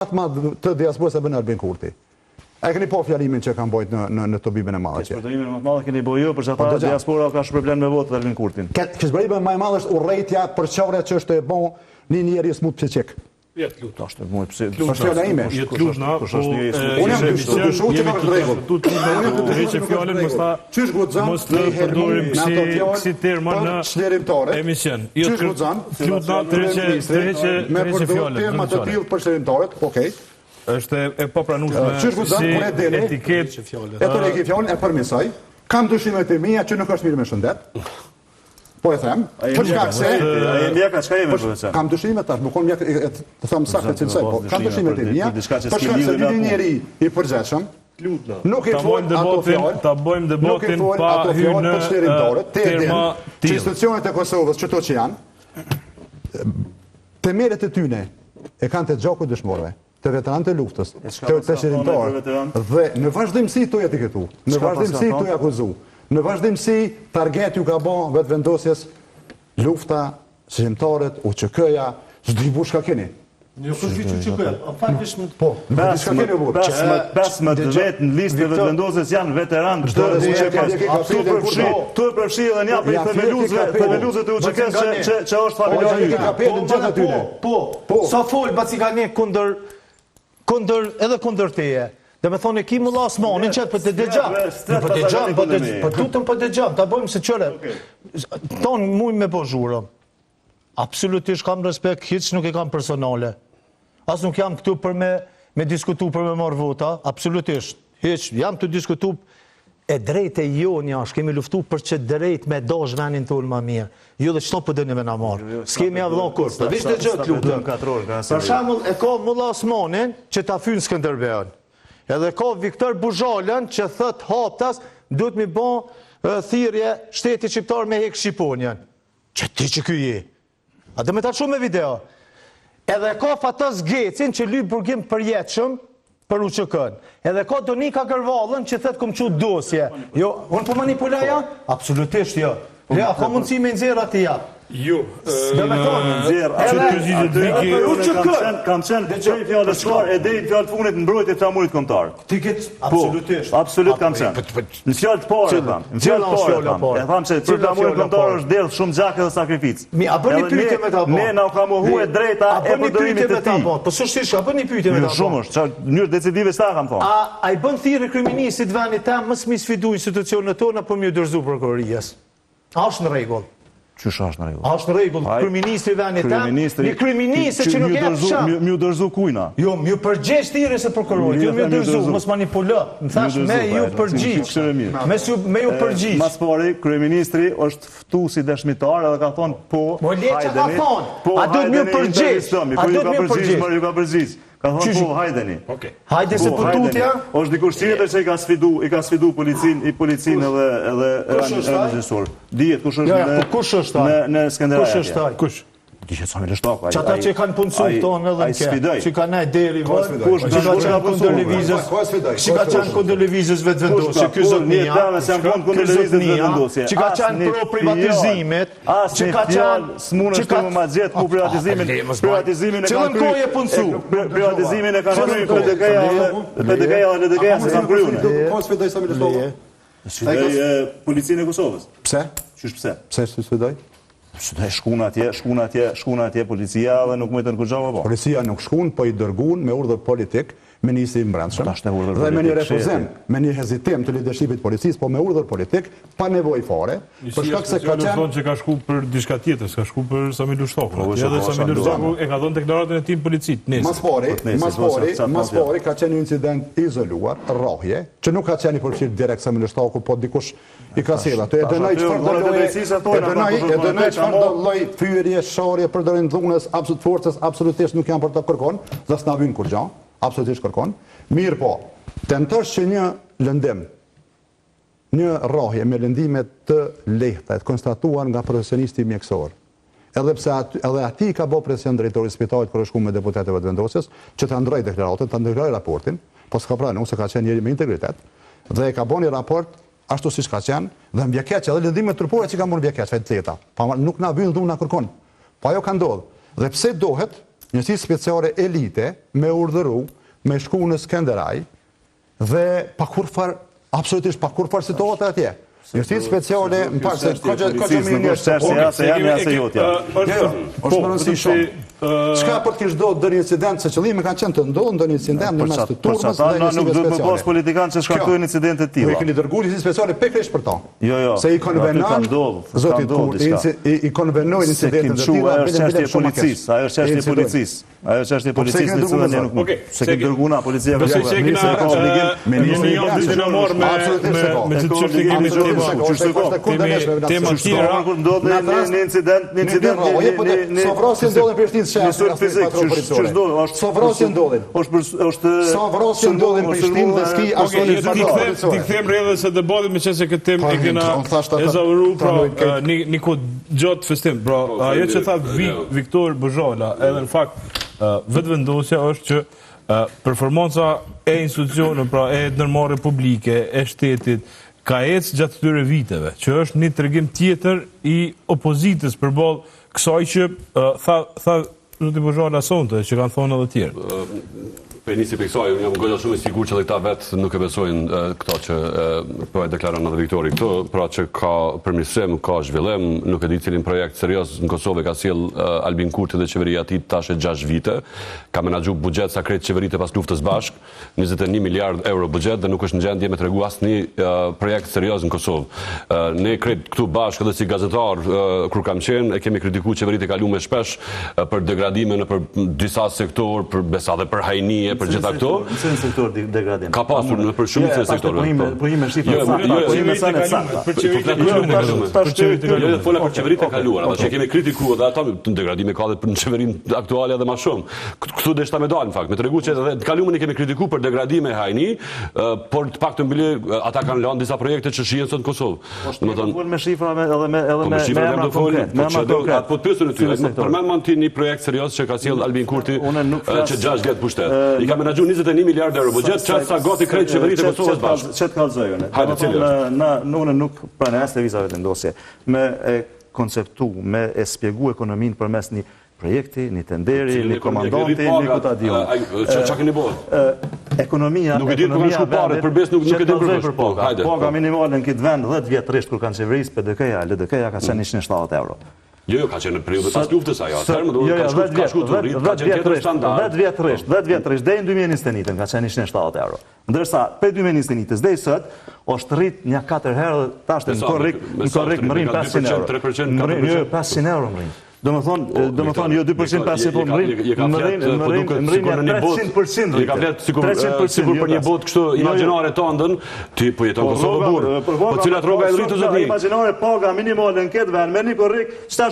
të madh të diasporës e bën Albin Kurti. A e keni pa fjalimin që ka mbajt në në në tubimin e madh atje? Keqpërdorimin më të madh keni bërë ju për çata po, diaspora ka shpërblen me votë Albin Kurtin. Keqpërdorimi më i madh është urrejtja, përçarja që është e bë një njeri i smut psikik. Ja të lutem. Tash të muaj pse? Është fjala ime. Jo të lutna, kush është një po, Unë jam dyshu, dyshu që nuk është rregull. Tu të lutem, të heqë fjalën, mos ta Qysh guxon mos të përdorim kësi kësi terma në çlirimtare. Emision. Jo të guxon. Të lutna të heqë të heqë me përdor terma të tillë për çlirimtarët, okej. Është e papranueshme. Qysh guxon kur e dini? Etiketë. E të rreki fjalën e përmisoj. Kam dyshimet e mia që nuk është mirë me shëndet. Po e them, për shkak se a je mjek a çka je më për Kam dyshime tash, nuk jam mjek të them saktë cilësoj, po kam dyshimet e mia. Për shkak se një njeri i përgjegjshëm, Nuk i fol ato fjalë. Ta bëjmë debatin pa hyrë në terma të institucionet e Kosovës që to që janë, temelet e tyne e kanë te gjaku i dëshmorëve, te veteranët e luftës, te të çlirimtarët dhe në vazhdimësi tu etiketu, në vazhdimësi tu akuzu, në vazhdimësi target ju ka bo vetëvendosjes lufta Çlirimtarët, UÇK-ja, s'di burrë çka keni. Nuk është veç UÇK-ja, në fakt është Po, nuk di çka keni burrë. 15 vetë në listë të vetëvendosjes janë veteranë të UÇK-së. Tu përfshi, tu e përfshi edhe një prej themeluesve, themeluesve të UÇK-së që që që është familjar i yt. Po, po. Sa fol baci ka një kundër Kundër, edhe kundër teje. Do me thonë, e ki Mulla Osmanin që po të dëgjoj. Po të dëgjoj, po të po tutëm po të dëgjoj, ta bëjmë se qëre. Tonë muj me bo zhurmë. Absolutisht kam respekt, hiç nuk e kam personale. As nuk jam këtu për me, me diskutu për me marrë vota, absolutisht. Hiç, jam të diskutu e drejtë e jonja është, kemi luftu për që drejtë me dash venin tonë ma mirë. Ju dhe qëto po doni me na marrë. Jo, jo, S'kemi avllo kur. Po veç dëgjo të lutem. Për shembull, e ka Mulla Osmanin që ta fyn Skënderbeun. Edhe ka Viktor Buzhalën që thot haptas duhet mi bo thirrje shtetit shqiptar me hek shqiponjën. Që ti që ky je. A do me ta çu me video? Edhe ka Fatos Gecin që lyp burgim përjetshëm për UÇK-n. Edhe ka Donika Gërvallën që thot kom çu dosje. Jo, unë po manipuloj ja? Absolutisht jo. Le, a ka mundësi me nxjerr aty ja? Jo. Do me thonë, nxjerr aty aty për UÇK-n. Kam qenë prej fjalës së parë e deri në fjalë të fundit në mbrojtje të flamurit kombëtar. Ti këtë po, absolutisht. Absolut kam qenë. Në fjalë të parë e tham. Në fjalë të parë e tham. E tham se për flamurin kombëtar është derdh shumë gjak edhe sakrificë. Mi, a bën një pyetje me ta bë? Ne na u ka mohu e drejta e përdorimit të tij. Po s'është ish, a bën një pyetje me ta bë? Shumë është, çfarë mënyrë decisive sa kam thonë. A a i bën thirrje kryeministrit të vendit tem mos mi sfidu institucionet tona po m'ju dorëzu prokurorisë? A është në rregull? Qysh është në rregull? A është në rregull kryeministri i vendit tem? Një kryeministër që nuk jep çam. M'ju dorëzu kujna? Jo, m'ju përgjigj thirrjes së prokurorit, jo m'ju dorëzu, mos manipulo. Më thash me ju përgjigj. Me ju me ju përgjigj. Mas pari kryeministri është ftu si dëshmitar edhe ka thonë po. Po le çka ka thonë. Po, a do të m'ju përgjigj? A do të m'ju përgjigj? Ju ka përgjigj. Ka thonë po, hajdeni. Okej. Hajde se po, po tutja. Është dikush tjetër që i ka sfidu, i ka sfidu policin, i policin edhe edhe kush është ai? Regjisor. Dihet kush është jo, jo, në po kush është ai? Në në Skënderaj. Kush është ai? Kush? Dihet Sami Lushtaku. Ai. Ata që kanë punësuar këto edhe në ke. Që kanë ai deri vonë. Kush që ka qenë kundër lëvizjes? Që ka qenë kundër lëvizjes vetëvendosje, ky zotnia. Kundër lëvizjes vetëvendosje. Që ka qenë pro privatizimit, Asnjë fjalë s'mundesh ti me ma gjet ku privatizimin privatizimin e kanë kry. e punësu? Privatizimin e kanë kry PDK-ja dhe PDK-ja dhe LDK-ja s'e kam kry unë. Po sfidoi Sami Lushtaku. Sfidoi policinë e Kosovës. Pse? Qysh pse? Pse si sfidoi? Sfidoi shkun atje, shkun atje, shkun atje policia dhe nuk mujtën kurgja me bo. Policia nuk shkun, po i dërgun me urdhër politik ministri i Mbrendshëm dhe me një refuzim, me një hezitim të lidershipit të policisë, po me urdhër politik, pa nevojë fare, për shkak se ka qenë thonë që ka shku për diçka tjetër, s'ka shku për Sami Lushtakun. Po, edhe Sami Lushtaku e ka dhënë deklaratën e tij në polici, nesër. Mas pari, po, mas pari, mas pari ka qenë një incident i izoluar, rrahje, që nuk ka qenë i përfshirë direkt Sami Lushtaku, po dikush i ka sjellë aty. E dënoj çfarëdo lloj e dënoj e dënoj çfarëdo lloj fyerje, sharje, përdorim dhunës, absolut forcës, absolutisht nuk jam për të kërkon dhe s'na vyn kurrgjë, absolutisht kërkon. Mirëpo, tentosh që një lëndim, një rrahje me lëndime të lehta, të konstatuar nga profesionisti mjekësor, edhe pse aty, edhe atij i ka bë presion drejtori i spitalit kur është shku me deputetët e Vetëvendosjes, që ta ndrojë deklaratën, ta ndrojë raportin, po s'ka pranu se ka qenë njeri me integritet dhe e ka bë një raport ashtu siç ka qenë dhe më vjen keq edhe lëndimet trupore që kanë bërë më vjen keq vetë tjeta. Pa nuk na vyn dhuna kërkon. Po ajo ka ndodhur. Dhe pse dohet? Njësi speciale elite me urdhëru me shku në Skenderaj dhe pa kurrfar, absolutisht pa kurrfar situate atje. Njësi speciale, më parë se ka gjë ka gjë më një çështje ja se jam ja se jotja. Jo, jo, është më rëndësi shumë. Çka po të kish ndodhur ndonjë incident se qëllimi ka qenë të ndodhë ndonjë incident në mes të turmës dhe njësive speciale. Nuk duhet me pas politikan që shkaktojnë incidente të tilla. Ju keni dërguar njësi speciale pikërisht për to. Jo, jo. Se i konvenon zoti Kurti, i konvenojnë incidente të tilla, ajo është çështje e policisë, ajo është çështje e policisë. Ajo është çështje e policisë në cilën ne nuk mund. Se kemi dërguar na policia ka qenë. Ministri ka obligim, ministri i brendshëm na marr me me me të çështje kemi tema tema tjera kur ndodh një një incident, një incident, një një një sa vrasje ndodhin në Prishtinë se një fizik, që ndodh, është sa vrasje ndodhin. Është për është sa vrasje ndodhin në Prishtinë dhe s'ki asnjë T'i kthehemi rrjedhës së debatit meqenëse këtë temë e kena ezauru pra një një kohë gjatë festim. Pra po, ajo që tha Viktor Buzhala, edhe në fakt vetëvendosja është që performanca e institucioneve, pra e ndërmarrjeve publike, e shtetit, ka ecë gjatë këtyre viteve, që është një tregim tjetër i opozitës përballë kësaj që tha tha Zoti Buzhala sonte, që kanë thonë edhe tjerë. Po e nisi prej kësaj, unë jam goxha shumë i sigurt që edhe këta vetë nuk e besojnë këto që po e deklaron edhe Viktori këtu, pra që ka përmirësim, ka zhvillim, nuk e di cilin projekt serioz në Kosovë e ka sjell Albin Kurti dhe qeveria e tij tash e 6 vite, ka menaxhu buxhet sa krejt qeveritë pas luftës bashkë, 21 miliard euro buxhet dhe nuk është në gjendje me tregu asnjë projekt serioz në Kosovë. Ne krejt këtu bashkë edhe si gazetar kur kam qenë e kemi kritiku qeveritë e kalume shpesh për degradime nëpër disa sektorë, për besa dhe për hajni e për gjitha këto. Në cilin sektor degradim? Ka pasur nëpër shumicën e sektorëve. Po, po me shifra jo, sakta, jo, po me sene sakta. Për qeveritë e kaluara. Për qeveritë e kaluara. Jo, fola për qeveritë e kaluara, ata që kemi kritiku edhe ata degradime ka edhe për në qeverinë aktuale edhe ma shumë. Këtu deshta me dalë në fakt, me tregu që edhe të kalumen i kemi kritiku për degradime e hajni, por të paktën bile ata kanë lënë disa projekte që shihen sot në Kosovë. Po do të thonë me shifra me edhe me edhe po me emra konkret, me emra konkret. Po të pyesun ty, përmend më ti një projekt serioz që ka sjell Albin Kurti që 6 vjet pushtet. I ka menaxhuar 21 miliardë euro buxhet, që sa gati krejt qeveritë e Kosovës bashkë. Çet kallzoj unë. Hajde cili është? Na unë nuk pranoj as Lëvizja Vetëvendosje me e konceptu, me e spjegu ekonominë përmes një projekti, një tenderi, një komandanti, një ku ta di unë. Ça ça keni bërë? Ekonomia, nuk e di ku kanë shku paret, për besë nuk nuk e di për për paga. Hajde. Paga minimale në këtë vend 10 vjet rresht kur kanë qeveris PDK-ja, LDK-ja ka qenë 170 euro. Jo, jo, ka qenë në periudhë pas luftës ajo. Atëherë më duhet jo, jo, ka shku ka shku të rrit, ka qenë tjetër standard. 10 vjet rresht, 10 vjet rresht deri në 2021 ka qenë 170 euro. Ndërsa prej 2021-s deri sot është rrit nja 4 herë dhe tash në korrik, në korrik mrrin 500 euro. 3%, 4%, jo, 500 euro mrrin. Domethonë, po, domethonë, jo 2% 500 po mrrin, mrrin, mrrin, mrrin ja 300% rritje. Ka flet sikur sikur për një botë kështu jo, jo. imagjinare tëndën, ti po jeton në po, Kosovë burr. Po, po cilat rroga e rritur zotni? Imagjinare paga minimale në këtë vend me një korrik, çfarë?